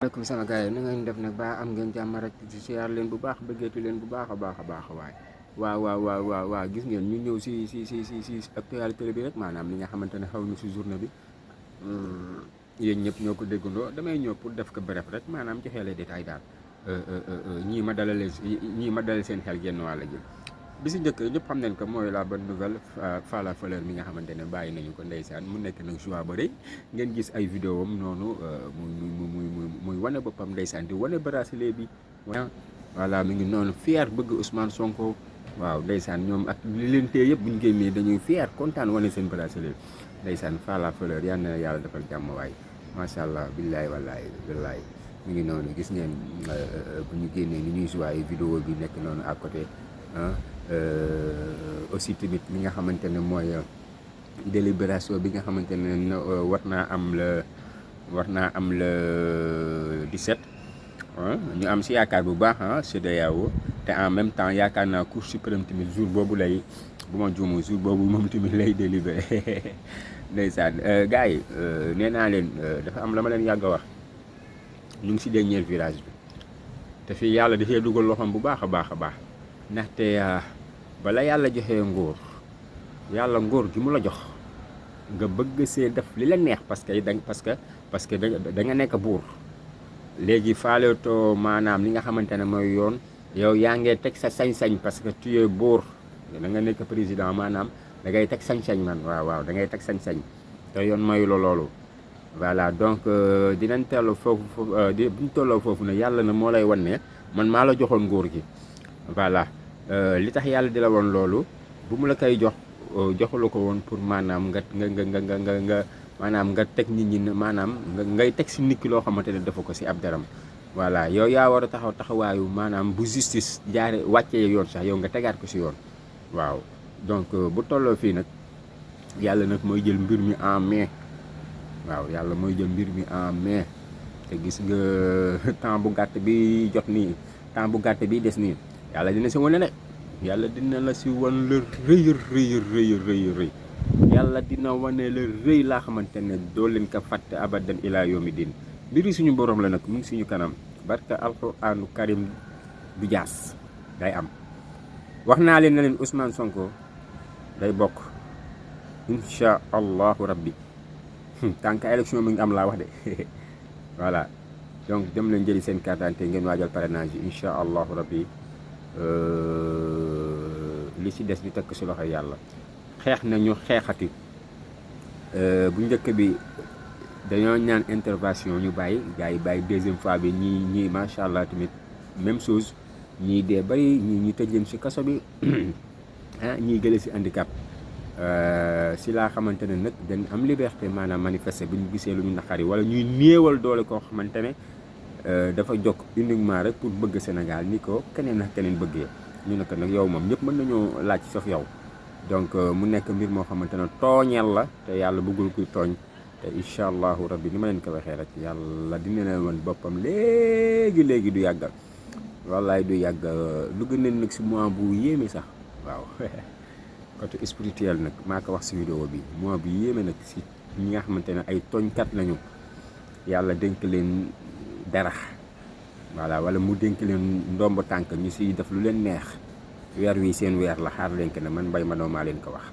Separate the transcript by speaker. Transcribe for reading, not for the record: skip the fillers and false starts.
Speaker 1: maaleykum sama gars yi na ngeen def nag ba am ngeen jàmm rek ci siyaar leen bu baax bëggeetu leen bu baax a baax a baax waay waaw gis ngeen ñu ñëw si actualité bi rek maanaam li nga xamante ne xaw na si journée bi yéen ñëpp ñoo ko déggandoo damay ñëw pour def ko bref rek maanaam joxe les détails daal ñii ma dalal seen xel genn wàll gi bi si njëkk ñëpp xam nañ ko mooy la bonne nouvelle Falla Fleur mi nga xamante ne bàyyi nañu ko ndeysaan mu nekk nag joie ba rëy ngeen gis ay vidéo am noonu muy wane boppam ndeysaan di wane bracelet bi voilà mi ngi noonu fier bëgg Ousmane Sonko waaw ndeysaan ñoom ak li leen tee yëpp bu ñu génnee dañuy fier kontaan wane seen bracelet ndeysaan Falla Fleur yal na yàlla defal jàmm waay macha allah billaay wallaay mi ngi noonu gis ngeen bu ñu génnee ni ñuy joué ay vidéo bi nekk noonu à côté aussi tamit li nga xamante ne mooy délibération bi nga xamante ne war naa am le 17 ñu am si yaakaar bu baax CEDEAO te en même temps yaakaar naa Cour suprême tamit jour boobu lay bu ma juumu jour boobu moom tamit lay délibéré ndeysaan gars yi nee naa leen dafa am la ma leen yàgg a wax ñu ngi si dernier virage bi te fii yàlla dafay dugal loxoom bu baax a baax ndaxte bala yàlla joxee nguur yàlla nguur gi mu la jox nga bëgg see def li la neex parce que da nga nekk buur léegi faaleetoo maanaam li nga xamante ne mooy yoon yow yaa ngee teg sa sañ-sañ parce que tu es buur da nga nekk président maanaam da ngay teg sañ-sañ man waaw da ngay teg sañ-sañ te yoon mayu la loolu voilà donc dinañ toll foofu buñ tolloo foofu ne yàlla na moo lay wan ne man maa la joxoon nguur gi voilà li tax yàlla di la woon loolu bu mu la koy joxula ko woon pour maanaam nga maanaam nga teg nit ñi maanaam ngay teg si nit ki loo xamante ne dafa ko si ab daram voilà yow yaa war a taxawaayu maanaam bu justice jaare wàccee yoon sax yow nga tegaat ko si yoon waaw donc bu tolloo fii nag yàlla nag mooy jël mbir mi en main waaw yàlla mooy jël mbir mi en main te gis nga temps bu gàtt bi jot nii temps bu gàtt bi des nii yàlla dina si wane ne yàlla dina la si wan la rëy yàlla dina wane la rëy laa xamante ne doo leen ko fàtte abadan ilaa yawmi din mbiri suñu borom la nag mu ngi suñu kanam barka alquranu karim du jaas day am wax naa leen ne leen Ousmane Sonko day bokk insha allahu rabbi tant que élection mi ngi am laa wax de voilà donc dem leen jëli seen carte d'identité ngeen waajal parrainage yi insha allahu rabbi li ci des ñu tekk ci loxo yàlla xeex nañu xeexati bu njëkk bi dañoo ñaan intervention ñu bàyyi gars yi bàyyi deuxième fois bi ñii macha allah tamit même chose ñii dee bari ñi tëj leen ci kaso bi ñii gële ci handicap ci laa xamante ne nag dañ am liberté maanaam manifester bu ñu gisee lu ñu naqari wala ñuy néewal doole koo xamante ne dafa jokk uniquement rek pour bëgg Sénégal ni ko keneen ak keneen bëggee ñu ne ko nag yow moom ñëpp mën nañoo laaj sauf yow donc mu nekk mbir moo xamante ne tooñeel la te yàlla bëggul kuy tooñ te incha allahu rabbi ni ma leen ko waxee rek yàlla dina leen woon boppam léegi du yàggal wallaay du yàgg lu gën a nag si mois bu yéeme sax waaw côté spirituel nag maa ko wax si vidéo bi mois bu yéeme nag si ñi nga xamante ne ay tooñkat lañu yàlla dénk leen dara voilà wala mu dénk leen ndomb tànk ñu si def lu leen neex weer wi seen weer la xaar leen ko ne man Mbaye Mano maa leen ko wax